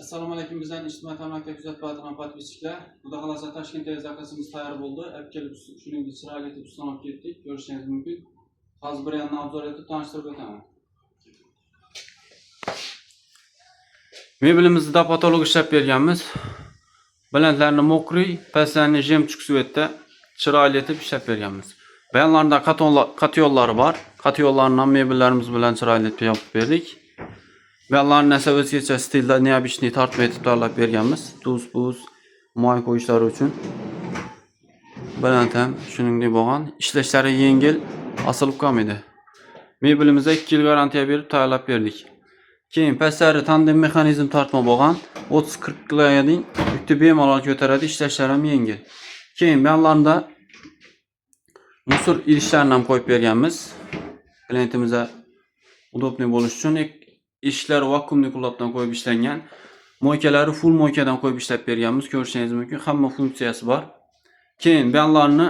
Assalomu alaykum, bizlarning ijtimoiy tarmoqda kuzatib boradigan подписчик lar. Xudo xohlasa, Toshkentdagi заказ imiz tayyor bo'ldi. Olib kelib, shuningdek chiroyli etib ustidan olib ketdik. Ko'rishingiz mumkin. Hozir bir yandan обзор etib tanishtirib o'taman. Mebelimizni da patolog ishlab berganmiz. Balandlarni мокрый, pastlarni жемчуг цвет da chiroyli etib ishlab berganmiz. Bayonlarida qatyollari bor. Qatyollarini mebellarimiz bilan chiroyli etib yopib berdik. Buyoqlarni esa o'zgacha stilda необычный tortma etib tayyorlab berganmiz. Tuz, puz, moy qo'yishlari uchun. Baland ham shuningdek bo'lgan. Ishlashlari yengil, osilib qolmaydi. Mebelimizga 2 yil garantiya berib tayyorlab berdik. Keyin pastlari tandem mexanizm tortma bo'lgan. 30-40 kiloga yukni bemalol ko'taradi, ishlashlari ham yengil. Keyin bu yoqlarida мусор idishlarini ham qo'yib berganmiz. Klientimizga удобный bo'lish uchun eshiklar vakuumli qulopdan qo'yib ishlangan. Мойка lari full мойка dan qo'yib ishlab berganmiz. Ko'rishingiz mumkin, hamma funksiyasi bor. Keyin bu yoqlarni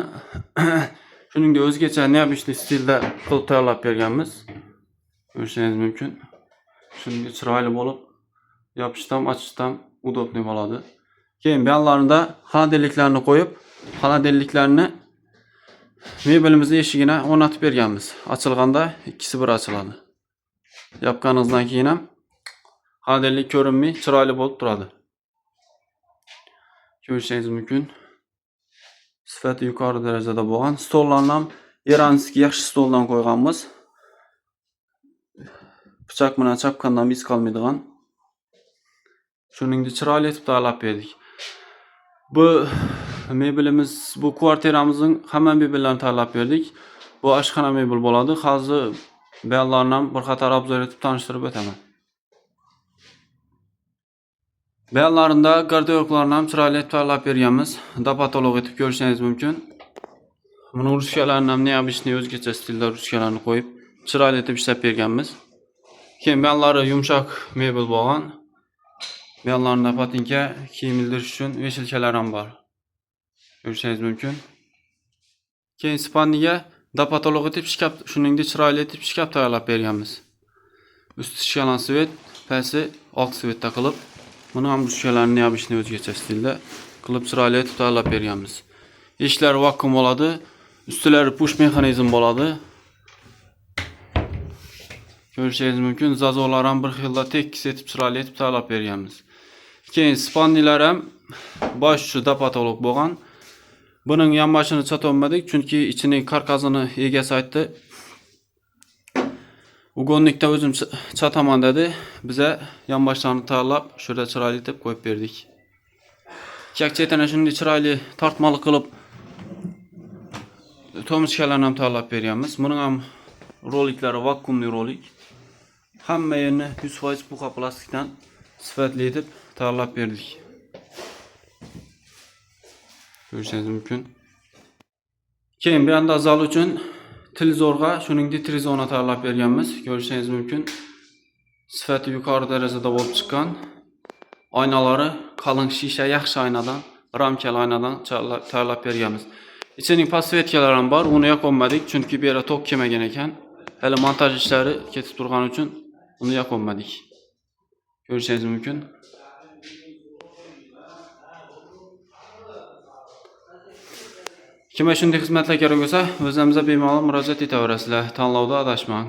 shuningdek o'zgacha необычный stilda qilib tayyorlab berganmiz. Ko'rishingiz mumkin. Shunga chiroyli bo'lib yopishdan, ochishdan удобный bo'ladi. Keyin bu yoqlarida холодильник larni qo'yib, холодильник larni mebelimizni eshigini o'rnatib berganmiz. Ochilganda ikkisi bir ochiladi. Yopganingizdan keyin ham холодильник ko'rinmay, chiroyli bo'lib turadi. Ko'rishingiz mumkin. Sifati yuqori darajada bo'lgan. Stollarni ham иранский yaxshi stoldan qo'yganmiz. Pichoq bilan chapgandan iz qolmaydigan. Shuningdek chiroyli etib tayyorlab berdik. Bu mebelimiz, bu kvartiramizning hamma mebellarini tayyorlab berdik. Bu oshxona mebel bo'ladi. Hozir bu yoqlarni ham bir qator обзор etib tanishtirib o'taman. Bu yoqlarida garderoblarni ham chiroyli etib tayyorlab berganmiz. Dapatolog etib ko'rishingiz mumkin. Buni ruchkalarini ham необычный o'zgacha stilda ruchkalarni qo'yib chiroyli etib ishlab berganmiz. Keyin bu yoqlari yumshoq mebel bo'lgan. Bu yoqlarida patinka kiyim ildirish uchun вешалка lar ham bor. Ko'rishingiz mumkin. Keyin спальни ga dapatolog etib shkaf, shuningdek chiroyli etib shkaf tayyorlab berganmiz. Usti шоколад цвет, pasti oq цвет da qilib, buni ham ruchkalarini необычный o'zgacha stilda qilib chiroyli etib tayyorlab berganmiz. Eshiklari vakuum bo'ladi, ustilari push mexanizm bo'ladi. Ko'rishingiz mumkin, зазор lar ham bir xilda tekis etib chiroyli etib tayyorlab berganmiz. Keyin спальни lar ham bosh uchi dapatolog bo'lgan. Buning yonboshini chatolmadik, chunki ichini karkasini egasi aytdi. Угольник da o'zim chataman dedi. Biza yonboshlarini tayyorlab, shurada chiroyli etib qo'yib berdik. Ikki chetini shunday chiroyli tortmali qilib тумбочка larni ham tayyorlab berganmiz. Buning ham roliklari vakuumli rolik. Hamma yerini 100% buqa plastikdan sifatli etib tayyorlab berdik. Ko'rishingiz mumkin. Keyin bu yoqda zal uchun televizorga shuningdek тризона tayyorlab berganmiz. Ko'rishingiz mumkin. Sifati yuqori darajada bo'lib chiqqan. Oynalari qalin shisha, yaxshi oynadan, ramkali oynadan tayyorlab berganmiz. Ichining подсветка lari ham bor. Uni yoqolmadik, chunki bu yerga tok kelmagan ekan. Hali montaj ishlari ketib turgani uchun uni yoqolmadik. Ko'rishingiz mumkin. Kimga shunday xizmatlar kerak bo'lsa, o'zimizga bemalol murojaat etaverasizlar. Tanlovda adashmang.